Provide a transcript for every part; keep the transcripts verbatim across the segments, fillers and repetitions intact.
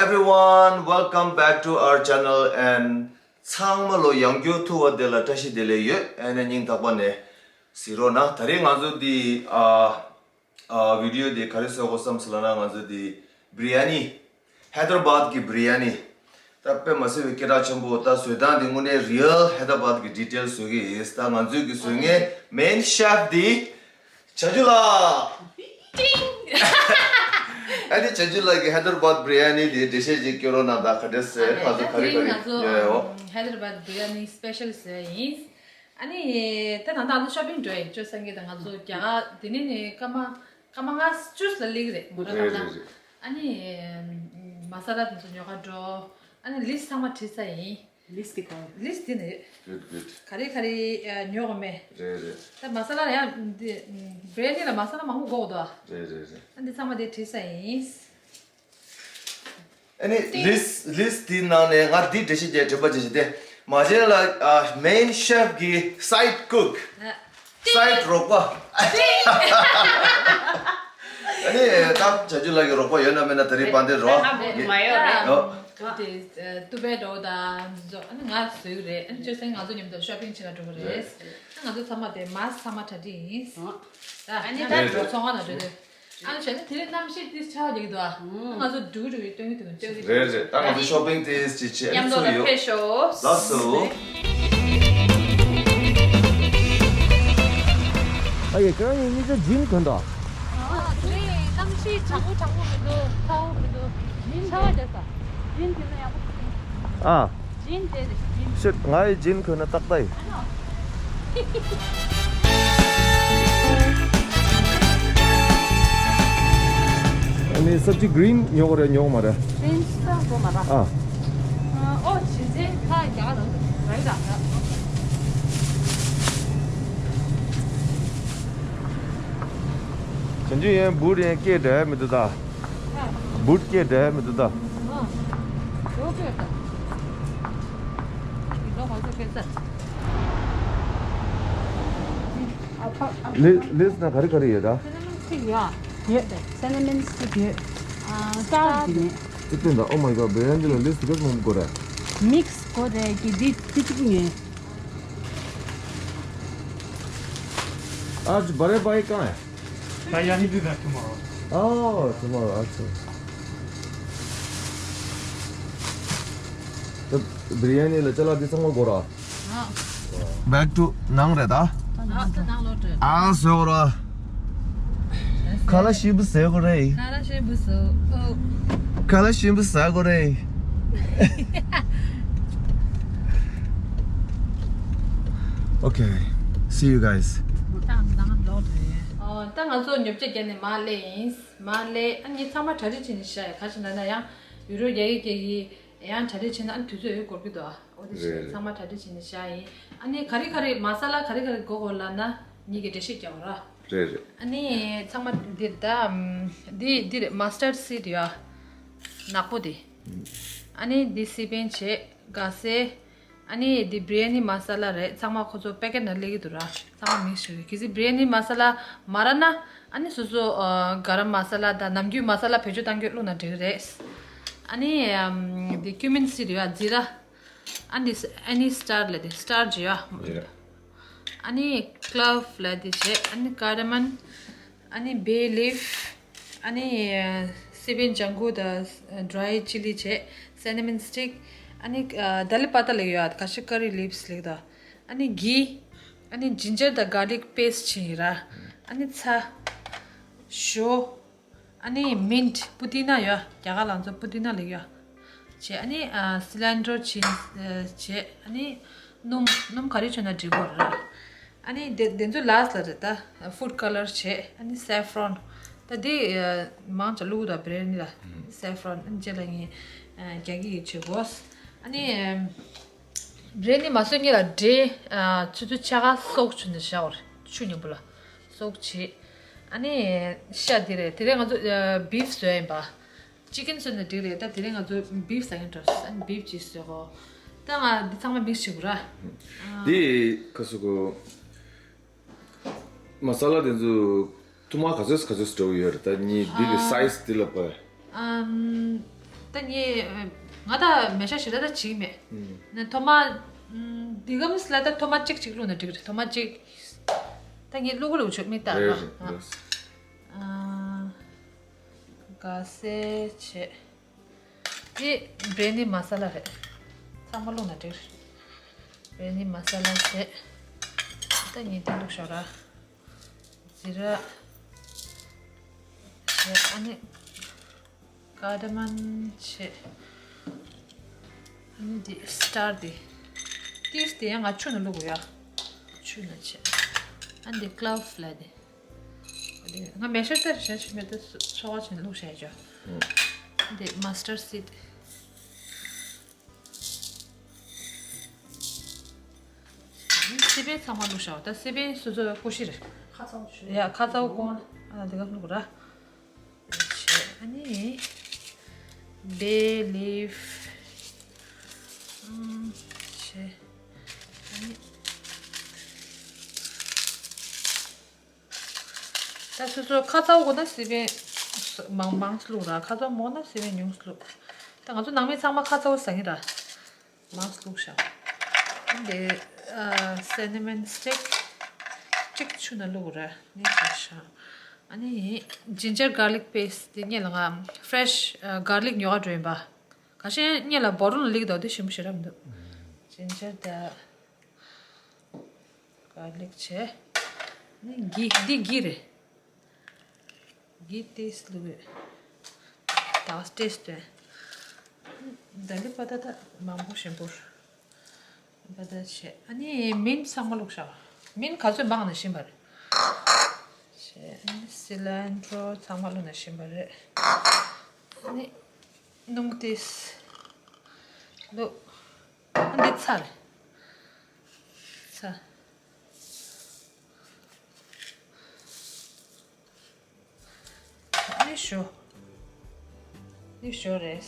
Everyone, welcome back to our channel and ཚང་མ་ལོ་ཡང་བསྐྱར་ཐུག་པ་དེ་ལ་བཀྲ་ཤིས་བདེ་ལེགས་ཡོད། ཨ་ནི་སྙིང་ཐག་པ་ནས་གཟིགས་རོགས་གནང་། ད་རེས་ང་ཚོ་འདི་ཨ་ཨ་བི་ཌི་ཡོ་འདི་ག་རེ་བཟོ་དགོས་བསམ་སོང་ལབ་ན། ང་ཚོ་འདི་བི་རི་ཡ་ནི། ཧེ་དར་བཱད་ཀྱི་བི་རི་ཡ་ནི། ད་དཔེ་མ་སྲིད་པའི་སྐད་གྲགས་ཆེན་པོ། ད་བཟོ་སྟངས་འདི་དངོས་གནས་རི་ཡལ་ཧེ་དར་བཱད་ཀྱི་ཌི་ཊེལ་བཟོ་གི་ཡིན། ད་ང་ཚོའི་གི་བཟོ་མཁན་མེན་ཤེཕ་འདི་བྱ་རྒྱུ་ལགས། ཨ་ནི་བྱ་རྒྱུ་ལགས་ཀྱིས་ཧེ་དར་བཱད་བི་རི་ཡ་ནི་དེ་འགྲེལ་བཤད་ཅིག་སྐྱོན་རོགས་གནང་། ད་ག་འདྲ་ཟེར་ང་ཚོ་ག་རེ་ག་རེ་ཡོད་ཡོད། ཧེ་དར་བཱད་བི་རི་ཡ་ནི་སི་པེ་ཤལ་བཟོས་ཡིན། ཨ་ནི་ད་ད་ལྟ་ང་ཚོ་ཤོ་པིང་འགྲོ་ཡིན། ཅོ་སང་གི་ད་ང་ཚོ་རྒྱ་གར་དེ་ནས་ནི་སྐར་མ་སྐར་མ་ལྔ་བཅུ་ལ་སླེབས་ཀྱི་རེད། མོ་ཊ་བཏང་ན། རེད་རེད། ཨ་ནི་མ་ས་ལ་དེ་ཚོ་ཉོ་ག་འགྲོ། ཨ་ནི་ལིས་ཚང་མ་བྲིས་ཚར་ཡིན། ལིས་དེ་གང་། ལིས་དེ་ནི་རེད། གུཌ་གུཌ། ག་རེ་ག་རེ་ཉོ་དགོས་མེད། རེད་རེད། ད་མ་ས་ལ་ཡང་འདི་བི་རི་ཡ་ནི་ལ་མ་ས་ལ་མང་པོ་དགོས་འདུག་རེད་རེད་རེད། ཨ་འདི་ཚང་མ་དེ་བྲིས་ཚར་ཡིན། ཨ་ནི་ལིས་ལིས་དེའི་ནང་ནས་ང་འདི་འགྲེལ་བཤད་རྒྱག་དྲན་པ་བྱེད་བྱེད་དེ། མ་བྱན་ལ་ཨ་མེན་ཤེཕ་གི་སའིཌ་ཀུག་སའིཌ་རོགས་པ། ཨ་ནི་ད་བྱ་རྒྱུ་ལགས་ཀྱི་རོགས་པ་ཡོད་ན་མེད་ན་ད་རེས་པང་གདན་རོགས། མ་ཡོད་རེད། ཨོ། དེ་ཏུ་པེ་འགྲོ་དང་ང་ཚོ་ཨ་ནི་ང་བཟོས་རེད། ཨ་ནི་ཅོ་སང་ང་ཚོ་མཉམ་དུ་ཤོ་པིང་བྱེད་ལ་འགྲོ་གི་རེད། ང་ཚོ་ཚང་མ་དེ་མཱ་སི་ཚང་མ་གྲ་སྒྲིག་ཡིན། ཨ་ནི་ད་ཚོང་ཁང་ལ་འགྲོ་དུས། ཨ་ནི་བྱས་ན་དེ་རིང་གནམ་གཤིས་ཏིས་ཆར་པ་རྒྱག་གི་འདུག་ཨ། ང་ཚོ་འགྲོ་གི་འགྲོ་གི་སྟོན་གི་འདུག་སྟོན་གི་འདུག་རེད་རེད། ད་ང་ཚོ་ཤོ་པིང་ཏིས་ཅིག་བྱེད་མཉམ་དུ་ཚུལ་ལ་ཡོད། ཕེབས་ཤོག་ལགས་སོ། ཨ་ཡེ་ཁྱེད་རང་གཉིས་གཉིས་ཀ་ཇིན་གོན་དང་། ཨ་དེ་རིང་གནམ་གཤིས་གྲང་མོ་གྲང་མོ་མི་འདུག་ཚ་བོ་མི་འདུག་ཇིན་ཆར་པ་རྒྱག་ས། ཇིན་གྱོན་ན་ཡག་པོ་འདུག་ཨ། ཇིན་དེ་རེད་ཇིན། ཤིཊ། ང་ཡི་ཇིན་གོན་ན་ཏག་ཏག་ཡིན། ཨ་ནི་སབ་ཇི་གི་རིན་ཉོ་གི་རེད་ཉོ་གི་མ་རེད། གི་རིན་སོགས་དགོས་མ་རེད། ཨ། ཨོ་ཇིན་ཇིན་ཁ་རྒྱག་རང་རང་རག་ཇིན་ཇིན་ཡན་བུ་རེན་སྐད་འདྲ་མི་འདུག་ད། བུད་སྐད་འདྲ་མི་འདུག་ད། ལི་ལིས་ན་ག་རེ་ག་རེ་ཡོད་ད། སི་ནེ་མོན་སི་ཊིག་ཡོད། ཡོད། སི་ནེ་མོན་སི་ཊིག་ཡོད། ཨ་སི་ཊར་འདི་ནས། ཅི་སྟོན་ད། Oh my god, བི་རི་ཡ་ནི་ལ་ལིས་དེ་ག་མང་པོ་དགོས་རེད། མིག་སི་དགོས་རེད་ཀི་འདི་འདི་གཅིག་ཉོས། आज बड़े भाई कहाँ है? Biryani dinner tomorrow. Oh, tomorrow. अच्छा। तो बिरयानी ले चला दिसंग गोरा। Back to ནང་རེད་ད། ཨ་ད་ནང་ལོགས་རེད། ཨ་སོ་ར། ཁ་ལ་ཞིམ་པོ་ཟ་དགོས་རེད། ཁ་ལ་ཞིམ་པོ་ཟ། ཨོ། ཁ་ལ་ཞིམ་པོ་ཟ་དགོས་རེད། Okay, see you guys. ད་ནང་ལོགས་རེད། ཨོ་ད་ང་ཚོ་ཉོ་ཆ་བརྒྱབ་ནས་མར་སླེབས་ཡིན། མར་སླེབས། ཨ་ནི་ཚང་མ་གྲ་སྒྲིག་བྱས་ནས་བཞག་ཡོད། ག་རེ་ཟེར་ན་ཡང་ཡུ་རོབ་རྒྱ་ཡིག་སྐད་ཡིག་ཡང་གྲ་སྒྲིག་བྱས་ན་ཨ་ནི་དུས་ཚོད་ཡོད་འགོར་གི་འདུག་ཨ། འོ་དེ་བྱས་རེད་རེད། ཚང་མ་གྲ་སྒྲིག་བྱས་ནས་བཞག་ཡིན། ཨ་ནི་ག་རེ་ག་རེ་མ་ས་ལ་ག་རེ་ག་རེ་དགོས་དགོས་ལབ་ན་ངེད་ཀྱིས་འགྲེལ་བཤད་རྒྱག་ར། རེད་རེད། ཨ་ནི་ཚང་མ་འདིར་ད་འདི་འདི་རེད། མ་སི་ཊར་སི་ཌི་ཡ་ནག་པོ་དེ། ཨ་ནི་འདི་སི་པན་བྱས། ག་སེ། ཨ་ནི་འདི་བི་རི་ཡ་ནི་མ་ས་ལ་རེད། ཚང་མ་ཁོ་ཚོ་པེ་ཀེ་ཊི་ནང་སླེབས་ཀྱི་འདུག་ར། ཚང་མ་མིག་སི་ཊར་རེད། གལ་སྲིད་བི་རི་ཡ་ནི་མ་ས་ལ་མ་རག་ན་ཨ་ནི་སོ་སོ་ཨ་ག་རམ་མ་ས་ལ་དང་ནམ་རྒྱུན་མ་ས་ལ་བེད་སྤྱོད་གཏང་རྒྱུ་བླུགས་ན་འགྲིག་གི་རེད། ཨ་ནི་ཨམ་འདི་ཀུ་མིན་སི་ཌི་ཡ་ཛི་ར། ཨ་ནི་ཨ་ནི་སི་ཊར་ལབ་དེ་སི་ཊར་ཇི་ཡ། ཡ། ཨ་ནི་ཀློབ་ལབ་དེ་བྱས། ཨ་ནི་ཀར་ཌ་མམ། ཨ་ནི་བེ་ལིབ། ཨ་ནི་སི་པན་ཇང་གུ་དང་ཌི་རའི་ཅི་ལི་བྱས། སི་ནེ་མོན་སི་ཊིག། ཨ་ནི་ཨ་དྷ་ནི་པ་ཏ་ལབ་ཡོད། ཨ་ཁ་ཤི་ཀ་རི་ལིབ་སི་ལབ་དང་། ཨ་ནི་གྷི། ཨ་ནི་ཇིན་ཇར་དང་གར་ལིག་པེ་སི་ཊི་བྱས་ཡིན་ར། ཨ་ནི་ཚྭ། ཞོ། ཨ་ནི་མིན་ཊི། པུ་ཏི་ན་ཡོད། རྒྱ་གར་ལ་ང་ཚོ་པུ་ཏི་ན་ལབ་ཡོད། བྱས། ཨ་ནི་ཨ་སི་ལན་ཌྲོ་བྱས། ཨ་བྱས། ཨ་ནི་སྣུམ། སྣུམ་ག་རེ་བྱས་ན་འགྲིག་གི་རེད། ཨ་ནི་དེ་དེ་ཚོ་ལཱ་སི་ཊི་ལ་རེད་ད། ཕུཌ་ཀ་ལར་བྱས། ཨ་ནི་སེ་ཕ་རོན། ད་དེ་ཨ་མང་ཆེ་བླུགས་དང་བི་རི་ཡ་ནི་ལ། སེ་ཕ་རོན། ཨ་ནི་རྗེས་ལ་ངས་ཨ་རྒྱག་གི་ཡིན། བྱེད་དགོས། ཨ་ནི་ཨ་བི་རི་ཡ་ནི་མ་བཟོས་སྔོན་ལ་འབྲས་ཨ་ཆུ་ཚོད་ཕྱེད་ཀ་སོག་བྱས་ནས་བཞག་པ་རེད། ཆུ་མཉམ་པོ་ལ་སོག་བྱས། ཨ་ནི་ཤ་དེ་རེད། དེ་རིང་ང་ཚོ་ཨ་བིཕ་བཟོས་ཡིན་པ། ཅི་ཀན་བཟོས་ན་འགྲིག་རེད། ད་དེ་རིང་ང་ཚོ་བིཕ་ཟ་མཁན་འགྲོ། ཨ་ནི་བིཕ་ཅིག་བཟོས་གོ། ད་ང་འདི་ཚང་མ་མིག་སི་བྱེད་དགོས་ར། འདི་ཁ་སུ་གོ། མ་ས་ལ་དེ་ཚོ་ཐུར་མ་ག་ཚོད་ག་ཚོད་འདྲ་བོ་ཡོད་རེད། ད་ནི་འདི་གི་ཨ་སའི་ཛི་འདི་ལ་བབས། ཨམ། ད་ངས་ང་ད་མེ་ཤ་ཞེ་དྲག་ད་བྱེད་ཀྱི་མེད། ཨུམ། ན་ཐོག་མ་ཨུམ་འདི་གམ་སི་ལ་ད་ཐོག་མ་གཅིག་གཅིག་བླུགས་ན་འགྲིག་རེད། ཐོག་མ་གཅིག་ད་ངས་བླུག་གི་བླུག་ཆོག་མི་ལྟར་རེད་ར། རེད། ཨ། ག་སེ་བྱེད། འདི་བྷི་རི་ཡ་ནི་མ་ས་ལ་རེད། ཚང་མ་བླུགས་ན་འགྲིག་རེད། བྷི་རི་ཡ་ནི་མ་ས་ལ་ཟེར། ད་ངས་འདི་བླུགས་ཤོག་ར། ཛི་ར། ཞེས་ཨ་ནི། ཀར་ཌ་མམ་བྱས། ཨ་ནི་འདི་སི་ཊར་འདི། ཏིས་དེ་ཡང་ང་ཆུ་ནང་བླུགས་དགོས་ཡ། ཆུ་ནང་བྱས། ཨ་ནི་འདི་ཀློབ་སི་ལབ་དེ། ང་མེ་ཤ་ལྟར་བྱས་ཕྱིན་མེད་དུ་ཚོ་བ་ཆེན་བླུགས་བྱས་ཅོ། ཨ་ནི་འདི་མ་སི་ཊར་སི་ཌི། སི་པན་ཚང་མ་བླུགས་བཞག་ད་སི་པན་སོ་སོ་ཀུ་ཤི་རེད། ཁ་ཚ་བོ་ཆུ། ཡ་ཁ་ཚ་བོ་ཀོན་ཨ་ན་དེ་ག་བླུགས་ར། བྱས་ཨ་ནི་bay leaf ཨམ་བྱས་ཨ་ནི། ད་སོ་སོ་ཁ་ཚ་བོ་དགོས་ན་སི་པན་མང་མང་བླུགས་ར། ཁ་ཚ་བོ་མོ་ན་སི་པན་ཉུང་བླུགས། ད་ང་ཚོ་ནང་མི་ཚང་མ་ཁ་ཚ་བོ་ཟ་གི་ར། མང་བླུགས་ཤག་འདི་ཨ་སི་ནི་མོན་སི་ཊིག་གཅིག་ཆུ་ནང་བླུགས་ར་ནི་བྱས་ཤག་ཨ་ནི་ཇིན་ཇར་གར་ལིག་པེ་སི་ཊི་འདི་ངས་ལ་ང་ཕི་རེ་ཤི་གར་ལིག་ཉོ་ག་འགྲོ་ཡིན་པ། ཁ་ཤས་ངས་ལ་བོ་རོན་ལ་ལིག་དོ་དེ་ཞིམ་པོ་ཞེ་དྲག་མི་འདུག་ཇིན་ཇར་ད། གར་ལིག་བྱས། ནི་གི་འདི་གི་རེད། གི་ཏེས་ལུགས་ཡོད། ད་ཏེས་དོན། ད་ལི་པ་ད་ད་མང་པོ་ཞིམ་པོ། པ་ད་བྱས་ཨ་ནི་མིན་ཚང་མ་བླུགས་བཞག་མིན་ག་ཚོད་མང་ན་ཞིམ་པ་རེད། བྱས་ཨ་ནི་སི་ལན་ཊོ་རོ་ཚང་མ་བླུགས་ན་ཞིམ་པ་རེད། ཨ་ནི་སྣུམ་ཏེས་བླུགས། འདི་ཚར། ཚར། འདི་ཞོ། འདི་ཞོ་རེད།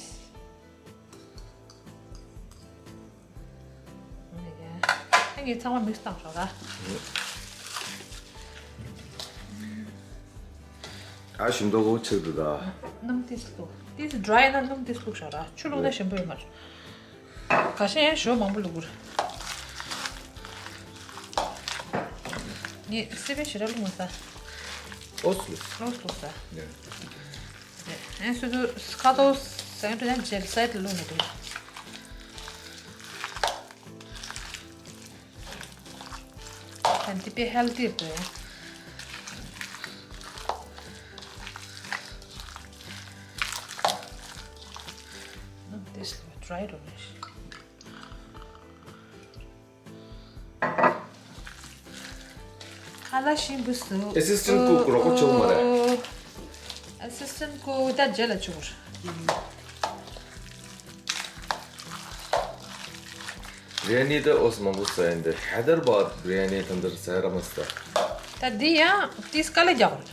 ཨ་ངས་ཚང་མ་མིག་སི་བཏང་ཆོག་ར། ཨ་ཞིམ་མདོག་གོ་ཆེ་འདུག་ད། སྣུམ་ཏིས་བླུགས། ཏིས་ཌ་རའི་ན་སྣུམ་ཏིས་བླུགས་ཤོག་ར། ཆུ་བླུགས་ན་ཞིམ་པོ་ཡོད་མ་རེད། ཁ་ཤས་ཡང་ཞོ་མང་པོ་བླུགས་དགོས་རེད། ངས་སི་པན་ཞེ་དྲག་བླུགས་མ་ས། ཨོ་སི་བླུགས། ཨོ་སི་བླུགས་ས། ཡང་སོ་སོ་ཁ་ཏོ་ཟ་མཁན་འདྲ་ན་ཇེལ་སའི་ཌི་བླུགས་ན་འགྲིག་ད་འདི་དཔེ་ཧེལ་ཐི་རེད། ཨ་ལ་ཞིམ་པོ་སུ། ཨེ་སི་སི་ཊེན་ཊི་ཀུག་རོགས་པ་བྱུང་མ་རེད། ཨེ་སི་སི་ཊེན་ཊི་ཀུག་ད་རྗེས་ལ་བྱུང་། བི་རི་ཡ་ནི་ད་ཨོ་སི་མང་པོ་ཟ་ཡིན་ཏེ། ཧེ་དར་བཱད་བི་རི་ཡ་ནི་ད་འདིར་ཟ་ར་མ་ཟ། ད་འདི་ཡང་ཏིས་དཀའ་ལས་རྒྱག་དགོས།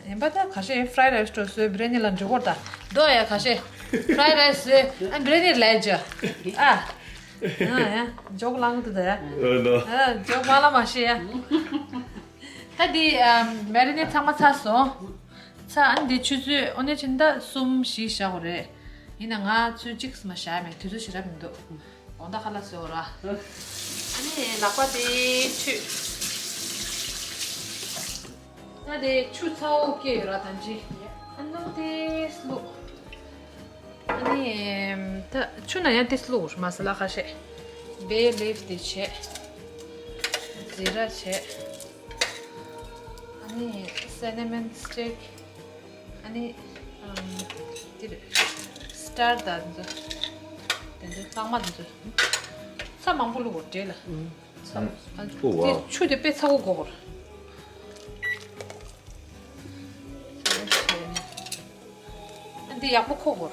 ཡིན་པ་ད་ཁ་ཤས་ཕ་རའི་རའི་སི་འགྲོ་སོའི་བི་རི་ཡ་ནི་ལ་འགྲོ་དགོས། ད་དོ་ཡ་ཁ་ཤས་ཕ་རའི་རའི་སི་ཟོས་ཨ་བི་རི་ཡ་ནི་ལས་རྒྱུ་ཨ། ཨ་ཡ་ཇོག་ལང་དུ་ད་ཡ། ཨ་ན། ཨ་ཇོག་མ་ལ་མ་ཤེས་ཡ། ད་འདི་ཨམ་མེ་རི་ནེ་ཊི་ཚང་མ་ཚར་སོང་། ཚར་ཨ་ནི་འདི་ཆུ་ཚོད་ཨོ་ནེ་ཆེན་ད་གསུམ་བཞི་བཞག་དགོས་རེད། ཡིན་ན་ང་ཚོད་གཅིག་མ་བཞག་མེད། དུས་ཚོད་ཞེ་དྲག་མི་འདུག་དགོང་དག་ཁ་ལག་བཟོས་ར། ཨ་ནི་ལག་པ་དེ་ཆུ། ད་དེ་ཆུ་ཚ་བོ་སྐྱེས་ཡོད་ར་ད་ཅི། ཨ་ནི་དེ་བླུགས། ཨ་ནི་ད་ཆུ་ན་ཡང་དེ་བླུགས་མ་ས་ལ་ཁ་ཤས། བེ་ལིབ་དེ་བྱས། ཛི་ར་བྱས། ཨ་ནི་སི་ནི་མོན་སི་ཊིག་ཨ་ནི་ཨམ་དེ་རེད། སི་ཊར་ད་འདི་ཚོ། དེ་འདྲའི་ལྷག་མ་འདི་ཚོ། ཚྭ་མང་པོ་བླུགས་དགོས་འདྲེ་ལ། ཚྭ། ཨ་ཨོ་ཝའོ། དེ་ཆུ་དེ་དཔེ་ཚ་བོ་དགོས་གོ། ཨ་འདི་ཡག་པོ་ཁོག་གོ།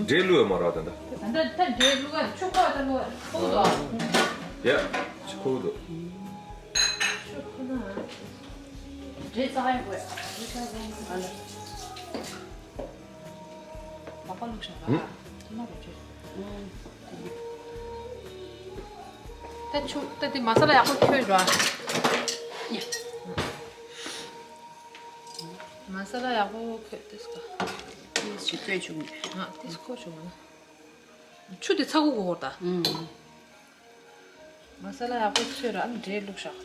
འདྲེ་བླུགས་ཡོད་མ་རེད་ད་ལྟ། ད་ད་འདྲེ་བླུགས་ཡ་ཆུ་ཁོག་ད་བླུགས་ཡ་ཁོག་དོ། ཡ། ཆུ་ཁོག་དོ། ཆུ་ཁོག་ན། འདྲེ་ཚ་ཡ་དགོས། ཨ་ལ། ལག་པ་བླུགས་བཞག་ཨ། ཐུར་མ་རེ་བཅོས། ད་ཆུ་ད་དེ་མ་ས་ལ་ཡག་པོ་ཁྱོད་ར། མ་ས་ལ་ཡག་པོ་ཁྱོད་དེ་སྐ། ཅིག་བཀོད་བྱུང་། ཨ་དེ་ཁོ་བྱུང་ན། ཆུ་དེ་ཚ་གུ་གོ་གོར་ད། ཨུམ། མ་ས་ལ་ཡག་པོ་ཚོས་ར་ཨ་ནི་འབྲས་བླུགས་ཤག་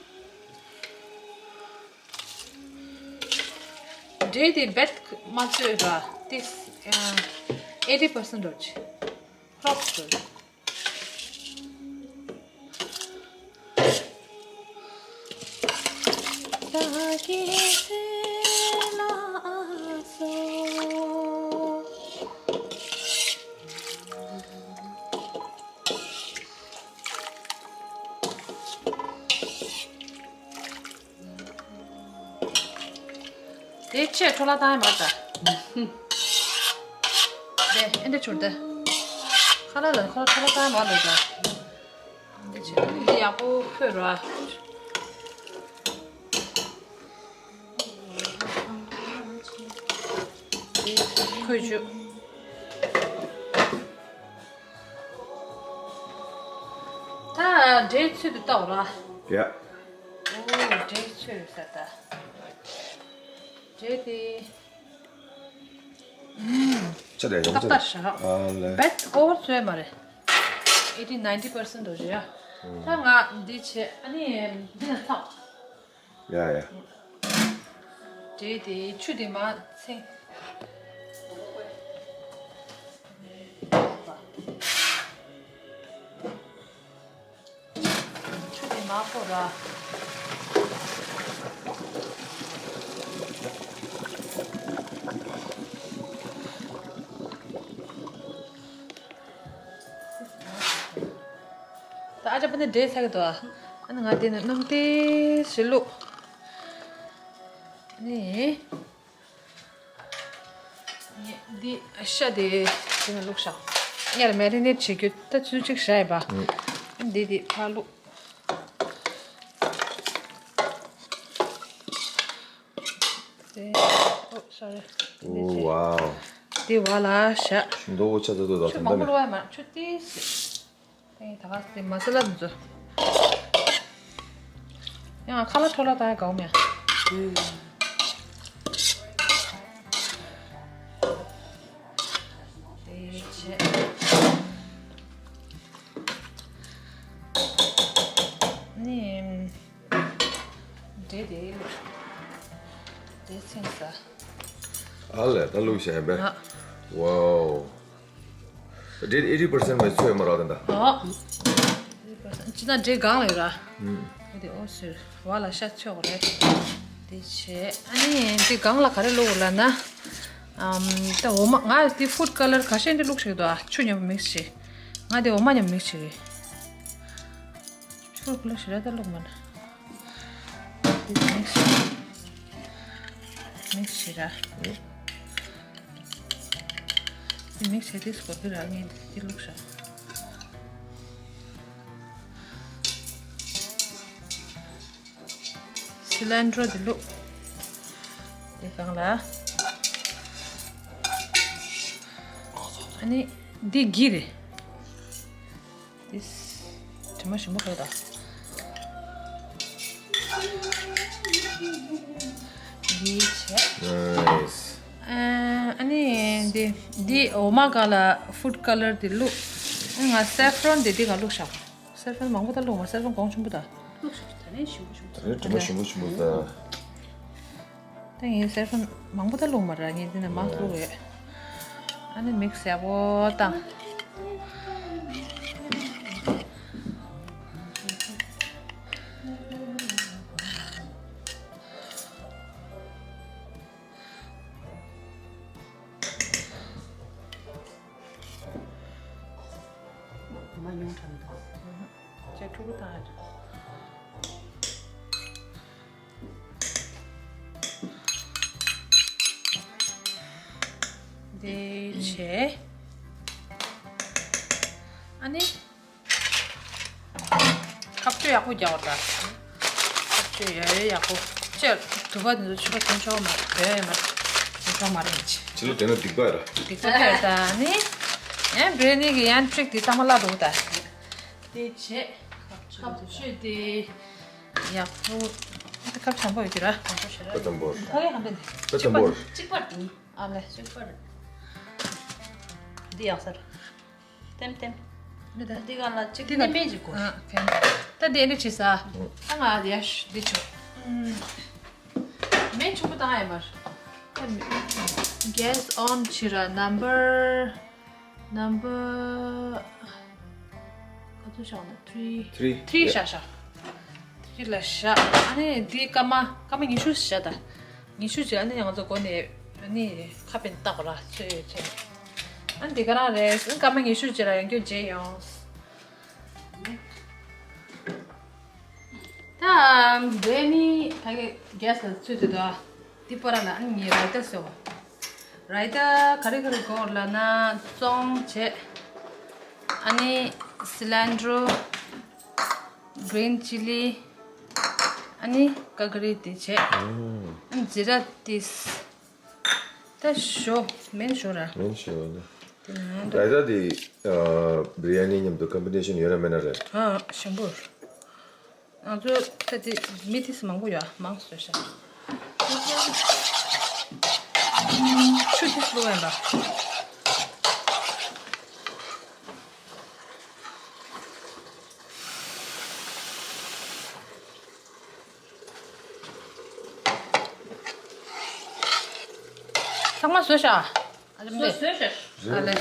འབྲས་དེ་རྦད་མ་ཚོས་ར་ཏིས་ཨེ་ཊི་པར་སེན་ཊི་འགྲོ་ཆེ། ཧྲོག་ཚོས། དེ་ཆེ་འཕྲོ་བརླག་བཏང་ཡ་མ་རེད་ད། དེ་ཨེ་འདྲ་བྱུར་ཏེ། ཁ་ལག་ལ་ཁ་ལག་འཕྲོ་བརླག་བཏང་ཡ་མ་རེད་ད། འདི་ཆེ་འདི་ཡག་པོ་ཕོད་ར། ཁོས་ཆུ། ད་འབྲས་ཚོད་དུ་བལྟའོ་ར། ཡ། ཨོ་འབྲས་ཚོད་ཟེར་ད། འབྲས་དེ། ཆ་རེ་ཡོང་ཆ་རེ། ཏག་ཏག་ཤག་ཨ་ལེ། རྦད་ཨོ་བར་ཚོད་མ་རེད། ཨེ་ཊི་ནའིན་ཊི་པར་སེན་ཊི་འགྲོ་རེད་ཡ། ད་ང་འདི་བྱས་ཨ་ནི་འདི་ན་ཚགས། ཡ་ཡ། འབྲས་དེ་ཆུ་དེ་མ་ཚིང་། ཆུ་དེ་མ་ཕོ་ར། ད་ཨ་ཅག་པ་ནི་འབྲས་ཚ་གི་འདུག་ཨ་ནི་ང་དེ་ནི་སྣུམ་ཏོག་ཙམ་བླུགས། ཨ་ནི། འདི་ཤ་དེ་དེ་ནི་བླུགས་ཤག་ཡར་མེ་རི་ནེ་ཊི་བྱེད་རྒྱུ་ད་ཆུ་ཚོད་གཅིག་བཞག་ཡིན་པ། འདི་དེ་ཕར་བླུགས། དེ་ཨོ་སོ་རི། ཨོ་ཝའོ། དེ་བ་ལ་ཤ། མདོག་ཆ་ཚ་ཚ་དང་ཆུ་མང་པོ་བླུགས་ཡ་མ་ཆུ་ཏོག་ཙམ། ཨེ་ད་ག་སེ་མ་ས་ལ་འདི་ཚོ། ཡང་ཁ་ལག་འཕྲོ་བརླག་བཏང་ཡ་དགའ་བོ་མེད། དེ་བྱས། ནི། འབྲས་དེ། འབྲས་ཚིང་ས། ཨ་ལས་ད་བླུགས་བཞག་ཡིན་པས། ཨ། ཝའོ། འབྲས་ཨེ་ཊི་པར་སེན་ཊི་མ་ཚོད་མ་རག་དེ་འདྲ། ཨ། ཅི་ན་འབྲས་གང་ལ་ཡོད་ར། ཨུམ། འོ་དེ་ཨོ་ཟེར་བ་ལ་ཤ་ཚོད་རེད། དེ་བྱས་ཨ་ནི་འདི་གང་ལ་ག་རེ་བླུགས་ལ་ན། ཨམ། ད་འོ་མ་ང་དེ་ཧྥུཌ་ཀ་ལར་ཁ་ཤས་འདི་བླུགས་ཤིག་འདུག་ཨ་ཆུ་མཉམ་པོ་མིག་སི་བྱས། ང་དེ་འོ་མ་མཉམ་པོ་མིག་སི་བྱས་རེད། ཆུ་བླུགས་ཤིག་ར་ད་བླུགས་མ་ན། དེ་མིག་སི་བྱས། མིག་སི་བྱས་ར། དེ་མིག་སི་བྱས་དེ་སྐོར་གི་ར་ངས་དེ་བླུགས་ཤག་སི་ལན་ཌྲོ་དེ་བླུགས། དེ་སྒང་ལ། ཨ་ནི་འདི་གི་རེད། དེ་དྲི་མ་ཞིམ་པོ་ཁ་ད། འདི་བྱས། ནའིས། ཨ་ནི་འདི་འདི་འོ་མ་སྒང་ལ་ཧྥུཌ་ཀ་ལར་དེ་བླུགས། ང་སེ་ཕ་རོན་དེ་འདི་སྒང་བླུགས་ཤག་སེ་ཕ་རོན་མང་པོ་ད་བླུགས་མ། སེ་ཕ་རོན་གོང་ཆེན་པོ་ད། བླུགས་ཤིག་ད་ནས་ཞིམ་པོ་ཞིམ་པོ། ད་ནས་དྲི་མ་ཞིམ་པོ་ཞིམ་པོ་ད། ད་ངས་སེ་ཕ་རོན་མང་པོ་ད་བླུགས་མ་ར། ངས་འདི་ནས་མང་བླུགས་ཡོད། ཨ་ནི་མིག་སི་ཡག་པོ་བཏང་། མ་ཉུང་དྲགས་འདུག་ཅེ་ཕྲུ་གུ་དང་དེ་བྱས། ཨ་ནི། ཁ་གཅོད་ཡག་པོ་རྒྱག་པ་དང་། ཁ་གཅོད་ཡ་ཡ་ཡག་པོ། ཅེ་དུ་བ་འདི་ཚོ་ཆུ་ཁ་ཐོན་ཆོག་མ་རེད། བོད་ཡ་མ་རེད། ཐོན་ཆོག་མ་རེད་ཅེ། ཕྱི་ལོ་དེ་ན་སྡིག་པ་ར། སྡིག་པ་ཐེར་ད་ནི། ཡང་བོད་ནི་གི་ཡང་ཊིག་དེ་ཏག་མ་ལ་འདུག་ད། དེ་བྱས། ཁ་གཅོད་དེ། ཡག་པོ། ཁ་བྱམས་པོ་ཡོད་ཀྱི་ར། བྱམས་པོ་ཞེ་ར། ཁ་བྱམས་པོ། ཁ་གི་ཧམ་པས། ཁ་བྱམས་པོ། གཅིག་པར་དེ། ཨ་ལེ། གཅིག་པར། འདི་ཡག་སར། ལྟེམ་ལྟེམ། འདི་ད། འདི་ག་ལ་གཅིག་འདི་ནས་ནེམ་པིན་ཅིག་དགོས། ཨ། ད་འདི་འདི་བྱེད་ས། ཨ་ང་ཡ་ཤ་འདི་ཆུ། མེ་ཆུང་པོ་བཏང་ཡ་མར། ད་gas on བྱེད་ར། number number ག་ཚོད་བཞག་ན། three three three བཞག་བཞག three ལ་བཞག་ཨ་ནི་འདི་སྐར་མ་སྐར་མ་ཉི་ཤུ་བཞག་ད། ཉི་ཤུ་བྱས། ཨ་ནི་ང་ཚོ་སྒོ་ནས་ཨ་ནི་ཁ་པན་བཏགས་པ་ལ་ཚོས་ཚོས། ཨ་ནི་འདི་ག་རང་རེད། སྐར་མ་ཉི་ཤུ་བྱས་ལ་ཡང་སྐྱོ་བརྗེད་ཡོང་། ད་འདི་ནི་ཕ་གི་gas ལ་ཚོས་དུས་ད། འདི་པོ་ར་ལ་ཨ་ནི་ངས་རའི་ཏ་བཟོས། རའི་ཏ་ག་རེ་ག་རེ་དགོས་ལབ་ན་བཙོང་བྱས། ཨ་ནི་cilantro green chili ཨ་ནི་ཀ་ཀ་རི་དེ་བྱས། ཨ་ནི་ཛི་ར་ཏིས། ད་ཞོ་མེན་ཞོ་ར། མེན་ཞོ་ནི། དེ་ན་ད། རའི་ཏ་དེ་ཨ་བི་རི་ཡ་ནི་མཉམ་དུ་ཀམ་བི་ནེ་ཤན་ཡོད་ར་མེད་ན་རེད། ཨ་ཞིམ་པོ། ང་ཚོ་ད་དེ་མི་ཏིས་མང་པོ་ཡོད། མང་བཟོས་ཤག་ཆུ་ཏིས་བླུགས་ཡིན་པ། ཚང་མ་བཟོས་ཤག་ཨ་ལེ། བཟོས་བཟོས་ཤག་ཨ་ལེ།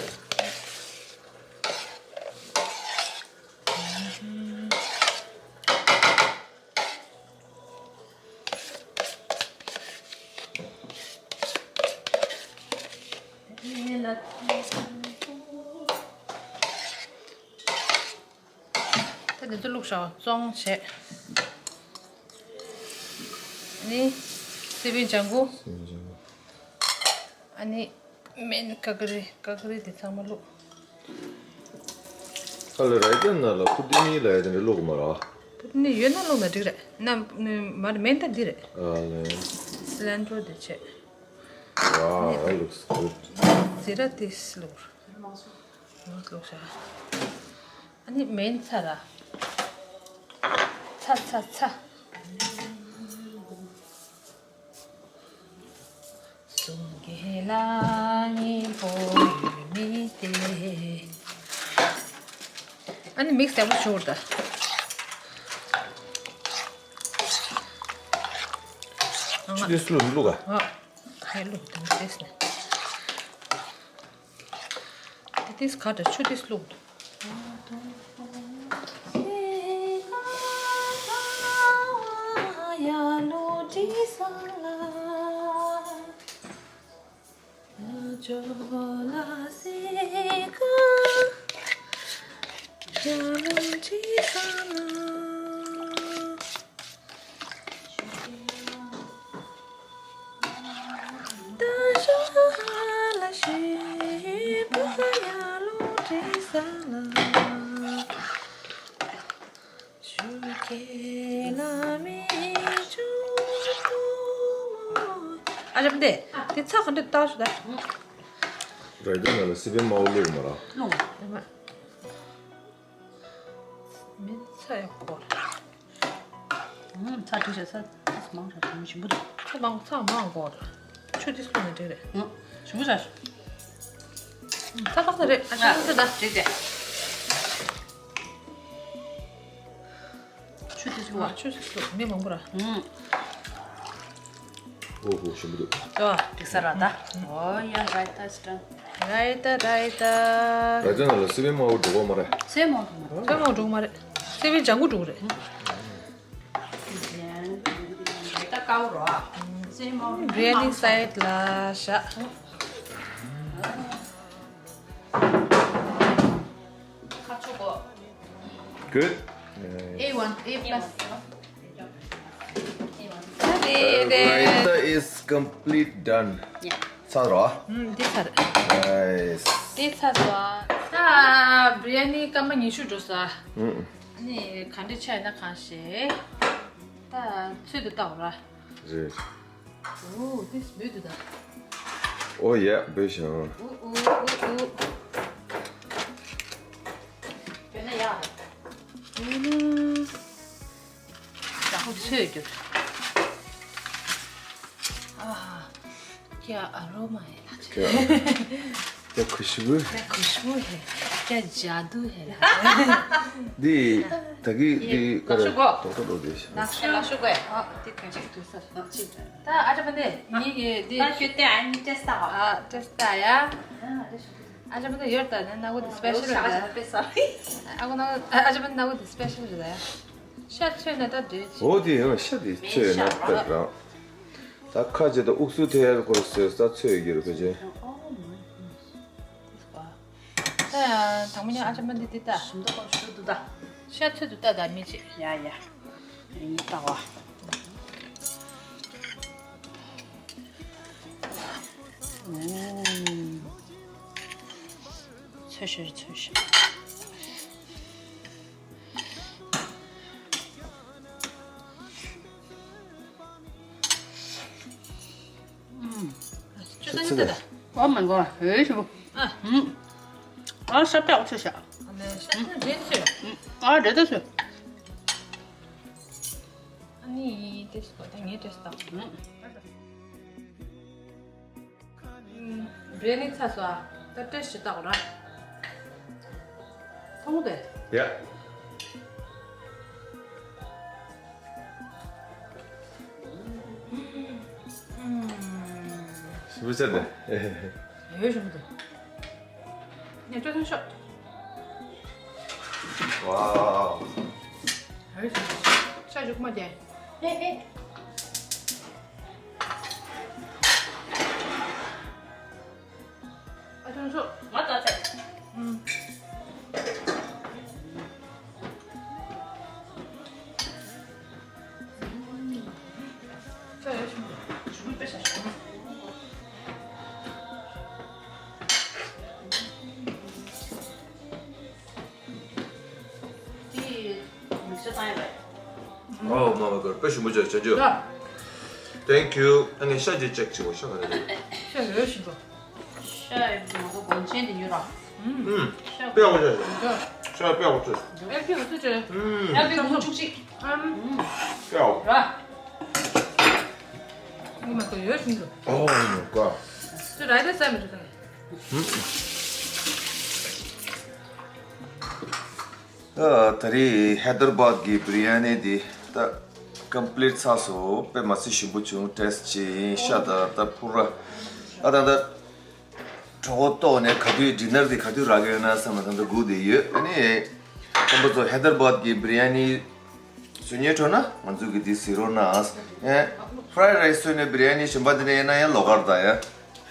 ད་འདི་ཚོ་བླུགས་ཤག་བཙོང་བྱས། ཨ་ནི་སི་པན་ལྗང་གུ། སི་པན་ལྗང་གུ། ཨ་ནི་མེན་ཀ་ཀ་རི། ཀ་ཀ་རི་དེ་ཚང་མ་བླུགས། ཨ་ལེ། རའི་ཏ་ནང་ལ་པུ་ཏི་ནི་ལབ་ཡ་དེ་འདྲ་བླུགས་མ་རེད། པུ་ཏི་ནི་ཡོད་ན་བླུགས་ན་འགྲིག་རེད། ན་མ་རེད། མེན་ད་འདི་རེད། ཨ་ལེ། སི་ལན་ཏྲོ་དེ་བྱས། Wow, that looks good. ཛི་ར་ཏིས་བླུགས། མང་བླུགས་ཤག་ཨ་ནི་མེན་ཚ་ར། ཚ་ཚ་ཚ། གསུང་གི་ལ་སྙིང་པོ་ཡོད་མི་དེ། ཨ་ནི་མིག་སི་ཡག་པོ་ཞུ་བར་ད། ཆུ་དེ་སུ་ལ་བླུག་ག་ཨ། ཧེ་བླུག་དང་ཏེས་ནས། དེ་ཏེས་ག་འདྲ་ཆུ་དེ་བླུག་ཨ་ཞབས་འདེ། དེ་ཚ་ག་འདྲ་བཏགས་ཤོག་ད། རའི་ཏ་ནང་ལ་སི་པན་དམར་པོ་བླུགས་མ་རེད། བླུགས་མ། མི་ཚ་ཡག་པོ། ཨུམ། ཚ་དྲི་ཤ་ཚ་མང་ཤ་དྲི་ཞིམ་པོ་འདུག་ཚ་མང་ཚ་མང་གོ། ཆུ་དེ་སུ་ནས་འདྲེ་རེད། ཨུམ། ཞིམ་པོ་ཤ། ཚ་ཁག་ཚ་རེད། ཨ་ཞིམ་པོ་ཚ་ད། འདྲེ་དེ། ཆུ་དེ་སུ་བ། ཆུ་དེ་སུ་མི་མང་པོ་ར། ཨུམ། ཨོ་ཧོ། ཞིམ་པོ་འདུག་ཨོ། འགྲིག་ས་ར་ད། ཨོ་ཡ། རའི་ཏ་སི་ཏན། རའི་ཏ། རའི་ཏ། རའི་ཏ་ནང་ལ་སི་པན་དམར་པོ་འགྲོ་གི་མ་རེད། སི་པན་དམར་པོ་འགྲོ་གི་མ་རེད། སི་པན་ལྗང་གུ་འགྲོ་གི་རེད། རའི་ཏ་དཀར་པོ་རོ། སི་པན་དམར་པོ། བྷི་རི་ཡ་ནི་སའེ་ཌི་ལ་བཞག་ཁ་ཕྱོགས་གོ། Good. A one, A plus. Raita is complete done. Yeah. ཚར་རོ། ཨུམ། འདི་ཚར། Nice. འདི་ཚར་སོང་། ད་བྷི་རི་ཡ་ནི་སྐར་མ་ཉི་ཤུ་འགྲོ་ས། ཨུམ། ནི་ག་འདྲ་ཆགས་ན་གང་ཤེས། ད་ཚོད་དུ་བཏང་ར། རེད། ཨོ། འདི་སྦོས་འདུག་ད། ཨོ་ཡ། སྦོས་ཤག་ཨུ་ཨུ་ཨུ་ཨུ། བོད་ན་ཡག་རེད། བོད་ན། ཡག་པོ་ཚོས་རྒྱུ། ཨ། ཀྱ་ཨ་རོ་མ་ཡེ་ལ་ཆེ། ཀྱ། क्या खुशबू है। क्या खुशबू है। क्या जादू है। འདི་ད་གི་འདི་ཀ་ར་ལག་ཤུ་གོ། ཏོག་ཏོག་འགྲོ་དེ་ཤ། ལག་ཤུ་ལག་ཤུ་གོ། ཨ་འདི་དོན་ཅིག་དུས་ས་ལག་ཅིག་ད་ཨ་ཅག་པ་འདི་ངེད་ཀྱི་འདི་ད་ཤུ་ཏེ་ཨ་ནི་ཏེ་སྟ་ཨ་ཏེ་སྟ་ཡ། ཨ་ཅག་པ་འདི་ཡོད་ད་ནི་ན་གོ་འདི་སི་པེ་ཤལ་རེད། ཨ་གོ་ན་ཨ་ཅག་པ་འདི་ན་གོ་འདི་སི་པེ་ཤལ་རེད་ཡ། ཤ་ཚོས་ན་ད་འདོད་ཅི། འོ་དེ་ཡང་ཤ་དེ་ཚོས་ན་པད་རང་། ད་ཁ་ཅིག་ད་དབུགས་སུ་ཐལ་སྐོར་ཟོས་ས་ཚོས་ཡོད་རེད་ཁ་ཅིག་ད་ཡང་དང་པོ་ཉིད་ཨ་ཅག་མ་འདི་འདི་ལྟ། ཞིམ་ད་ཁོ་ཞུ་འདུག་ད། ཤ་ཚོད་འདུག་ལྟ་ད་མི་ཅིག་ཡ་ཡ། ཡིན་ལྟ་བ། ཚོད་ཤེས་ཚོད་ཤེས། ཅོ་ས་ཉོ་ད་ད། Oh my god, very good. ཨ། ཨ་ཤ་པགས་ཚོས་ཤ། ཨ་ནི་ཤ་ཚོད་འདྲེན་ཚོད། ཨ་འདྲེ་ད་ཚོད། ཨ་ནི་ཏེ་སི་ད་ངའི་ཏེ་སི་ད། བྲེ་ནི་ཚ་སོ་ཨ། ད་ཏེ་སི་ད་གོ་ར། ཐོང་དེ། ཡ། ཞིམ་པོ་ཆགས་འདུག་ཡོད་ཞིམ་པོ་འདུག་ངས་སྤྲོ་ཐུང་ཤོག་ཝའོ། ཡོད་ཞིམ་པོ། ཤ་ཞུགས་མ་བརྒྱབ། ཧེ་ཧེ། ཨ་ཆུང་ཆུང་། ང་ལྟ་ཚེ། ཨུམ། ས་ཡ་ཆུང་། ཞུ་པེ་ཤ་ཤ། འདི་མིག་ཤ་བཏང་ཡོད་པས། ཨོ་མ་མ་ཀར་དཔེ་ཞིམ་པོ་བྱས་བྱས་བྱས། Thank you. ཨ་ནི་ཤ་ཅིག་ཅེག་བྱེད་དགོས། ཤ་ག་རེ་རེད། ཤ་ཡོད་ཞིག་འགྲོ། ཤ་ཡོད་ང་ཚོ་སྒོ་ཆེན་དེ་ཉོས་ར། ཨུམ། ཤ་དཔེ་ཡག་པོ་བྱས་བྱས། ཤ་དཔེ་ཡག་པོ་བྱས། ཨེ་ཕི་འུ་ཚོ་བྱས། ཨུམ། ཨེ་ཕི་འུ་ཚོ་བཅུ་གཅིག་ཨམ། དཔེ་ཡག་པོ། ར། ངོ་མ་ཀར་ཡོད་ཞིག་འགྲོ། ཨོ་མ་ཀར། ཚོ་ར་ཡི་ད་ཟ་མི་འགྲོ་ད། ད་ད་རེས་ཧེ་དར་བཱད་ཀྱི་བི་རི་ཡ་ནི་འདི་ད་ཀམ་པི་ལིཊ་ཚར་སོང་། དཔེ་མི་སྲིད་ཞིམ་པོ་བྱུང་། ཏེ་སི་ཊི་བྱས་ཤ་ད་ད་ཕུ་ར། ཨ་ད་ད་གྲོད་ཁོག་ལྟོགས་ནས་ག་དུས་ཌི་ནར་འདི་ག་དུས་རག་གི་ཡོད་ན་བསམ་ན་ད་ད་སྒུག་བསྡད་ཡོད། ཨ་ནི་ཁོང་པ་ཚོ་ཧེ་དར་བཱད་ཀྱི་བི་རི་ཡ་ནི་བཟོ་སྙིང་བྲོ་ན་ང་ཚོ་གི་འདི་གཟིགས་རོགས་གནང་། ཨེ་ཕ་རའི་རའི་སི་བཟོས་ནས་བི་རི་ཡ་ནི་གཞན་པ་འདི་ནས་ཡིན་ན་ཡང་ལོགས་ཀར་ད་ཡ།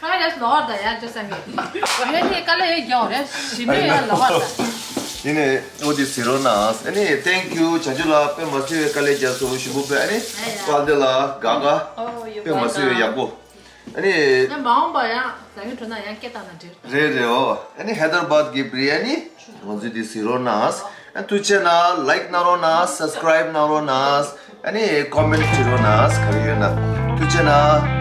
ཕ་རའི་རའི་སི་ལོགས་ཀར་ད་ཡ་ཅོ་ས་མེད། བི་རི་ཡ་ནི་དཀའ་ལས་ཡོད་རྒྱག་རེད། ཞིམ་པོ་ཡོད་ལོགས་ཀར་ད། ཡིན་ནས་འོ་འདི་གཟིགས་རོགས་གནང་། ཨ་ནི་thank you བྱ་ཆུ་ལ་དཔེ་མི་སྲིད་པའི་དཀའ་ལས་རྒྱག་སོང་། ཞིམ་པོ་དཔེ། ཨ་ནི་ཨེ་ཡ། པཱལ་ཏེ་ལ་ག་ག་དཔེ་མི་སྲིད་པའི་ཡག་པོ། ཨ་ནི། ཡང་མ་འོངས་པ་ཡང་ཟ་མཁན་བྱུང་ན་ཡང་སྐད་བཏང་ན་འགྲིག་རེད་རེད། ཨོ། ཨ་ནི་ཧེ་དར་བཱད་ཀྱི་བི་རི་ཡ་ནི་ང་ཚོས་འདི་གཟིགས་རོགས་གནང་། ཨ་ཐུགས་རྗེ་གནང་། ལའིཀ་གནང་རོགས་གནང་། སབ་སི་ཀ་རའིབ་གནང་རོགས་གནང་། ཨ་ནི་ཀོ་མེན་ཊི་བྲིས་རོགས་གནང་། ག་རེ་ཡོད་ན། ཐུགས་རྗེ་གནང་།